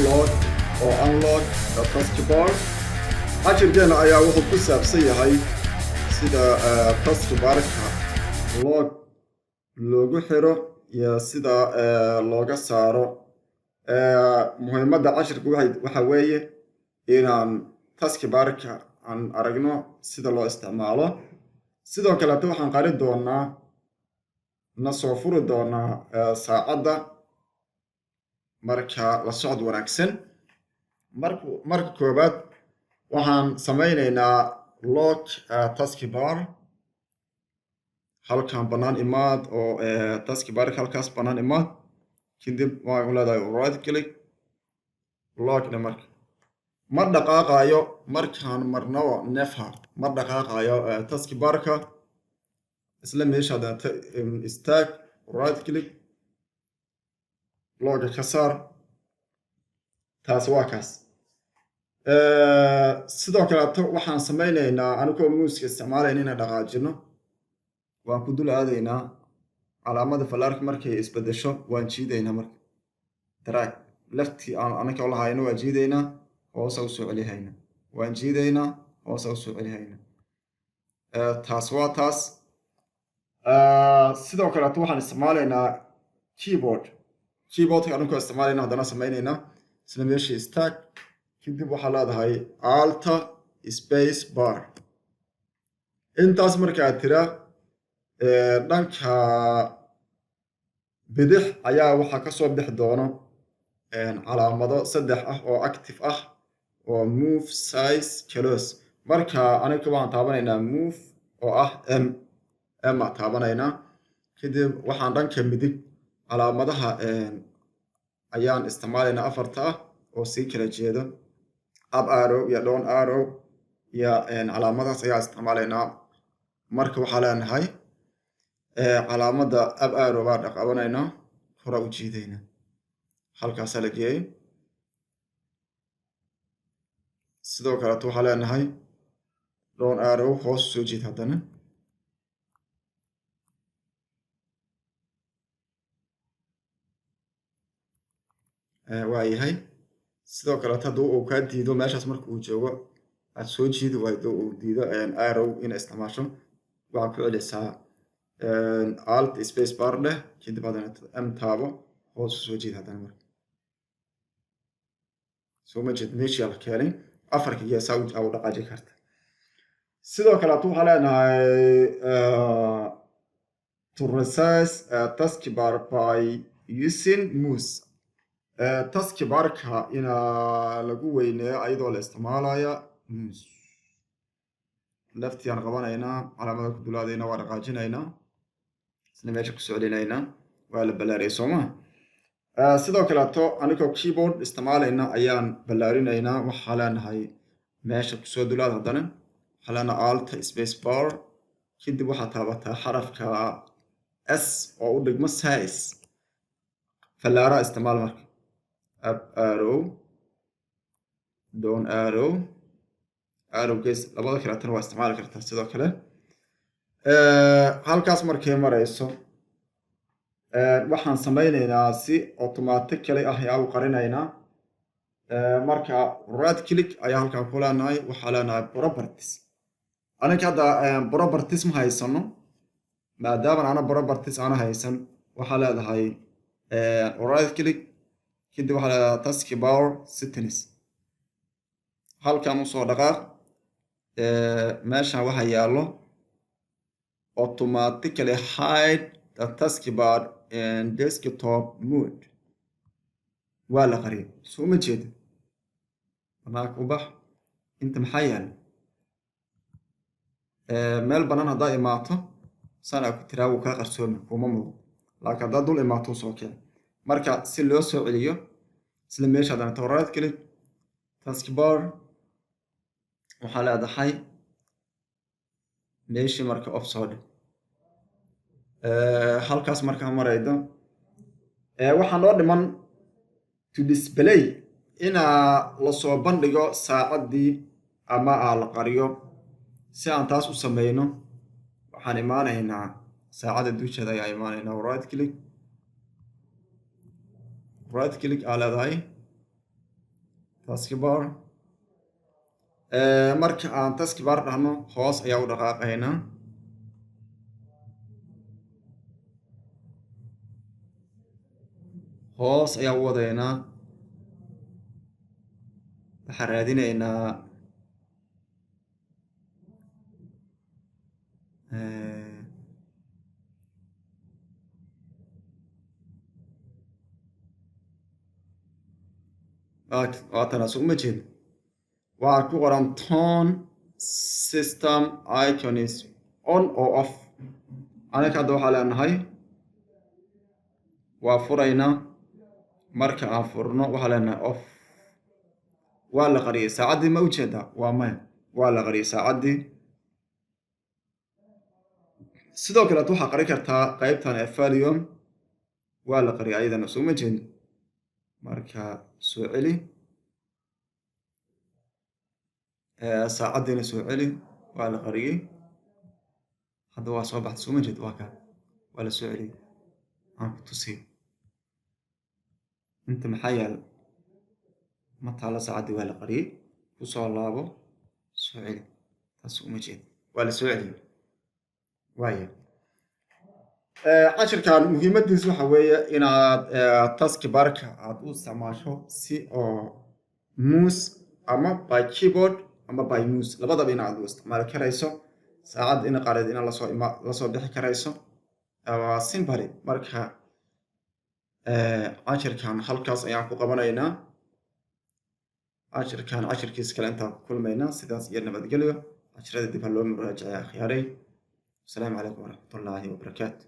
Unlock or unlock the taskbar. Cashirkeena ayaa wuxuu ku saabsan yahay sida taskbarka lock loogu xiro iyo sida looga saaro. Muhiimadda cashirka waxa weeye inaan taskbarka aan aragno sida loo isticmaalo. Sidoo kaleeto waxaan qari doonaa, na soo furi doonaa saacadda. Marka la socod wanaagsan. Marka koowaad waxaan sameyneynaa lock taskbar. Halkan bannaan imaad oo taskbarka halkaas bannaan imaad. Kadib waxaan leedahay right click, lock dhe. Marka ma dhaqaaqayo markaan marnaba, never ma dhaqaaqayo taskbarka. Isla meesha haddana istaag, right click, locka ka saar. Taasi waa kaas. Sidoo kaleeto waxaan sameyneynaa, anigoo mouseka isticmaalayna, inaan dhaqaajino. Waan ku dul aadaynaa calaamada fallaarka. Markay isbedesho waan jiidaynaa. Marka drag leftii aan anaka lahayno waan jiidaynaa, hoosa usoo celihayna, waan jiidaynaa, hoosa usoo celihayna. Taas waa taas. Sidoo kaleeto waxaan isticmaalaynaa keyboard. Keyboardka anigoo isticmaalayna haddana sameyneynaa. Isla meeshii istaag, kadib waxaa leedahay Alt space bar. Intaas markaa tira, dhanka bidix ayaa waxaa kasoo bixi doono calaamado saddex ah oo active ah, oo move, size, close. Marka aniga waxaan taabanaynaa move oo ah M. M aa taabanaynaa. Kadib waxaan dhanka midig calaamadaha ayaan isticmaalaynaa afarta ah oo sii kala jeedo, up arrow iyo down arrow iyo calaamadahaas ayaa isticmaalaynaa. Marka waxaa leenahay calaamada up arrow baa dhaqabanaynaa, horaa u jiidaynaa, halkaasaa la geeyay. Sidoo kaleeto waxaa leenahay down arrow, hoos soo jiid haddana. Waa yahay. Sidoo kaleeto haddii uu kaa diido meeshaas, marka uu joogo aad soo jiidi waydo, uu diido arrow ina isticmaasho, waxaad ku celisaa Alt space bar dheh, kadib haddana M taabo, hoos soo jiid haddana. Marka soo ma jeed, meeshii la keenay afarka geesaa u dhaqaaji karta. Sidoo kaleeto waxaa leenahay to resize taskbar by using mouse, taskbarka inaa lagu weyneeyo ayadoo la isticmaalaya mouse. Leftiaan qabanaynaa, calaamada ku dulaadayna, waa dhaqaajinaynaa, isna meesha kusoo celinaynaa. Waa la ballaariyay, soo ma? Sidoo kaleeto anigoo keyboard isticmaalayna ayaan ballaarinaynaa. Waxaa leenahay meesha kusoo dulaad, haddana waxaa leenahay Alt space bar, kadib waxaa taabataa xarafka S oo u dhigmo size. Fallaaraha isticmaal marka: up arrow, down arrow, arrow gees. Labada kaleetana waa isticmaali kartaa sidoo kale. Halkaas markay marayso, waxaan sameyneynaa si automatically ah ayaa u qarinaynaa. Marka right click ayaa halkan ku leenahay, waxaa leenahay properties. Aniga hadda properties ma haysano. Maadaama ana properties aana haysan, waxaa leedahay right click, kadib waxaa leedahay taskbar settings. Halkan usoo dhaqaaq. Meeshan waxaa yaallo automatically hide the taskbar in desktop mode. Waa la qariyay, soo ma jeeda? Banaanka u bax. Inta maxaa yaala? Meel bannaan haddaa imaato, san aa ku tiraa, wuu kaa qarsoomi, kuma muuqdo, laakiin haddaad dul imaato soo kici. Marka si loo soo celiyo, isla meesha haddana to right click, taskbar, waxaa leedahay meeshii marka off soo dhig. Halkaas markaa maraydo, waxaa noo dhiman to display, inaa lasoo bandhigo saacaddii ama aa la qariyo. Si aan taas u sameyno, waxaan imaanaynaa saacadda dusheeda ayaa imaanaynaa. Right click, right click aa leedahay. Taskbar. Marka aan taskbar dhahno, hoos ayaa u dhaqaaqaynaa. Hoos ayaa u wadaynaa. Waxaan raadinaynaa waatana, soo uma jeedo? Waxaa ku qoran "Turn system icons on or off". Anaga hadda waxaa leenahay waa furaynaa. Marka aan furno, waxaa leenahay off. Waa la qariyay saacaddii, ma ujeedaa? Waa maya, waa la qariyay saacaddii. Sidoo kaleet waxaa qari kartaa qeybtan ee volume. Waa la qariyay ayadana, soo ma jeedin? Marka soo celi saacaddiina, soo celi. Waa la qariyey, hadda waa soo baxday, soo ma jeed? Waa kaa, waa la soo celiyey. Aan ku tusiyo inta maxaa yaal. Ma taalo saacaddii, waa la qariyey. Kusoo laabo, soo celi. Taas uma jeed, waa la soo celiyey. Waaya, cashirkan muhiimadiisu waxa weeye inaad taskbarka aad u isticmaasho si oo mouse ama by keyboard ama by mouse, labadaba inaad u isticmaali karayso. Saacad ina qaareed inaad lasoo bixi karayso waa simply. Marka cashirkan halkaas ayaan ku qabanaynaa. Cashirkan cashirkiisa kale intaan ku kulmaynaa, sidaas iyo nabadgelyo. Cashirada dib ha loo muraajacay, akhyaaray. Asalaamu calaykum waraxmatullaahi wabarakaatu.